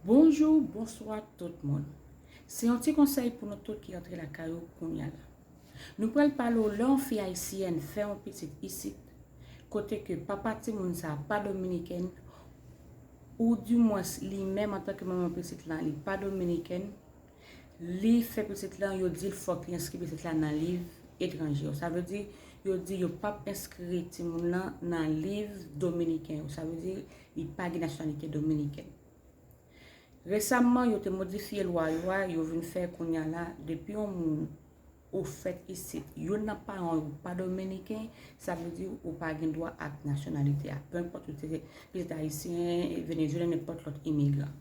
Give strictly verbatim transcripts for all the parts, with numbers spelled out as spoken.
Bonjou, bonswa tout moun. Se yon ti konsèy pou nou tout ki antre lakay ou kounya la. Nou pral pale w lè yon fi ayisyèn fè yon pitit isit, kote ke papa timoun sa a pa dominiken, oudimwens li menm antanke manman pitit lan, li pa dominiken, li fè pitit lan, yo di l fòk li enskri pitit la nan liv etranje yo. Sa vle di, yo di yo p ap enskri timoun lan nan liv dominiken yo. Sa vle di, li pa gen nasyonalite dominiken. Resamman, yo te modifye lwa yo a, yo vin fè kounya la, depi yon moun ou fèt isit, youn nan paran w pa dominiken, sa vle di ou pa gen dwa ak nasyonalite a. Penenpòt ou te pitit ayisyen, venezuelyen, nenpòt lòt imigran.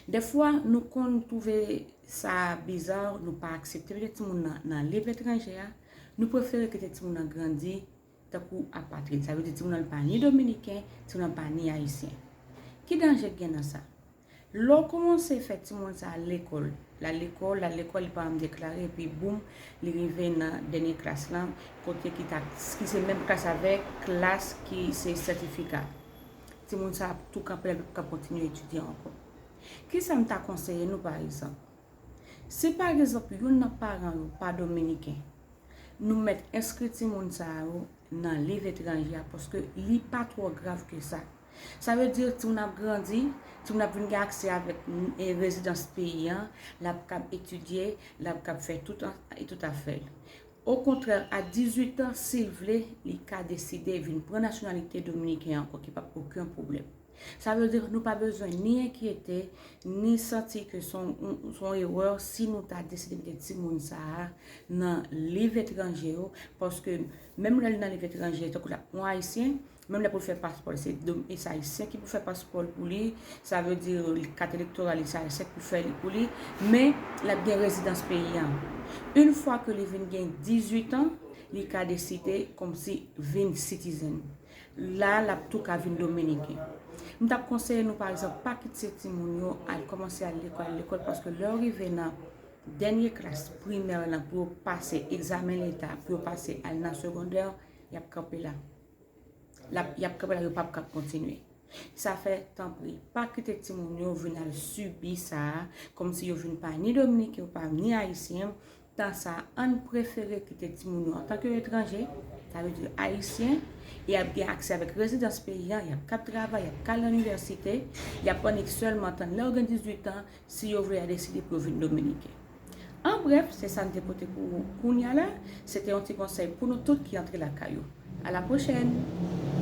Dèfwa, nou konn twouve sa biza, nou pa aksepte mete timoun nan nan liv etranje a, nou prefere kite timoun nan grandi tankou apatrid. Sa vle di timoun nan pa ni dominiken, timoun nan pa ni ayisyen. Ki danje k gen nan sa? Lè w kòmanse fè timoun sa al lekòl, l al lekòl, l al lekòl, li pa janm deklare, epi boum, li rive nan dènye klas lan, kote ki ta, ki se menm klas avèk klas ki se sètifika. Timoun sa ap tou kanpe, l ap kontinye etidye ankò. Kisa m ta konseye nou, pa egzanp? Si, pa egzanp, youn nan paran yo pa dominiken, nou mèt enskri timoun sa yo nan liv etranje a, paske li pa twò grav ke sa. Sa vle di timoun ap grandi, timoun ap vin gen aksè avèk, e, rezidans peyi an, l ap kab etidye, l ap kab fè tout an, e tout afè l. Okontrè, a dizuit an, si l vle, li ka deside vin pran nasyonalite dominiken ankò, ki p ap okenn pwoblèm. Sa vle di nou pa bezwen ni enkyete, ni santi ke se yon, se yon erè si nou ta deside mete timoun sa a nan liv etranje yo, paske menm lè l nan liv etranje, tankou l ap yon ayisyen, menm lè pou l fè paspò l, se dom-, e se ayisyen ki pou fè paspò l pou li, sa vle di kat elektoral li, se ayisyen ki pou fè li pou li, men l ap gen rezidans peyi an. Yon fwa ke li vin gen dizuit an, li ka deside kòmsi vin citizen. La, l ap tou ka vin dominiken. M t ap konseye nou, pa egzanp, pa kite timoun yo al kòmanse al lekòl, al lekòl, paske lè yo rive nan dènye klas primè lan pou yo pase egzamen leta, pou yo pase al nan segondè, y ap kanpe la. L ap, y ap kanpe la, yo p ap ka kontinye. Sa fè, tanpri, pa kite timoun yo vin al sibi sa a, kòmsi yo vin pa ni dominiken, yo pa ni ayisyen. Tan sa, ann prefere kite timoun yo antanke etranje, sa vle di ayisyen, y ap gen aksè avèk rezidans peyi an, y ap kab travay, y ap ka al nan inivèsite, y ap annik sèlman tann lè yo gen dizuit an, si yo vle y a deside pou yo vin dominiken. An brèf, se sa n te pote pou ou kounya la. Se te yon ti konsèy pou nou tout ki antre lakay ou. A la pwochèn!